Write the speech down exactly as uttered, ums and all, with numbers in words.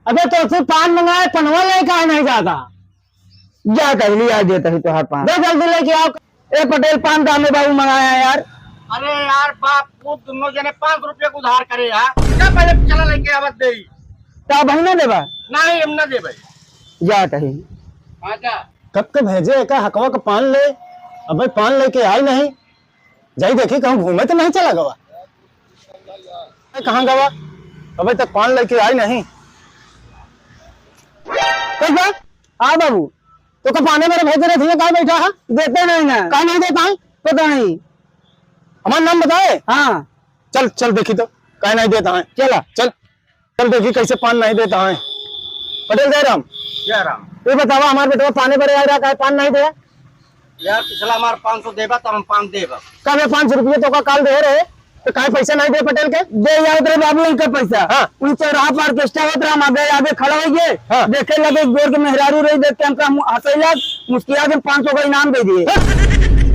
अबे तोसे पान मंगाए, पनवा लेके आ नहीं जाता। जा कहली आ देता ही तोहार पान। दे जल्दी लेके आओ। ए पटेल, पान दामे बाबू मंगाया यार। अरे यार बाप, वो दोनों जने पाँच रुपये को उधार करे यार। जा पहले चला लेके आवत दे। तो अब ही ना देबा? नहीं, हम ना देबे। जा कही। हाँ, जा। कब के भेजे एका हकवा के पान ले, अबे पान लेके आई नहीं। जाई देखी कहूँ घूमे तो नहीं चला गवा। ए, कहाँ गवा? अबे तक पान लेके आई नहीं। कैसा? हाँ बाबू, तो का पाने मेरे भेज रहे थे, कहाँ बैठा है? देते नहीं ना। कहाँ नहीं देता है? पता नहीं। हमारा नाम बताए? हाँ। चल, चल देखी तो, काहे नहीं देता है? चला। चल, चल देखी कैसे पान नहीं देता है। पटेल जयराम। जयराम। ये बतावा, हमारे बेटवा पाने बड़े आ रहा, काहे पान नहीं दे? यार, पिछला हमार पाँच सौ देबा, तब हम पान देबा। कबे पाँच सौ रुपये तो का काल दे रहे, तो काहे पैसा नहीं दे पटेल के? दे आवत रहे बाबू उनके पैसा। हाँ। उन चौराहा पर ऑर्केस्ट्रा होत रहा, हम गए आगे खड़ा हो गए। हाँ। देखे लगे एक गोर के मेहरारू रही, देख के हमका मु-, हंसैला, मुस्किया के पाँच सौ का इनाम दे दिए। हाँ।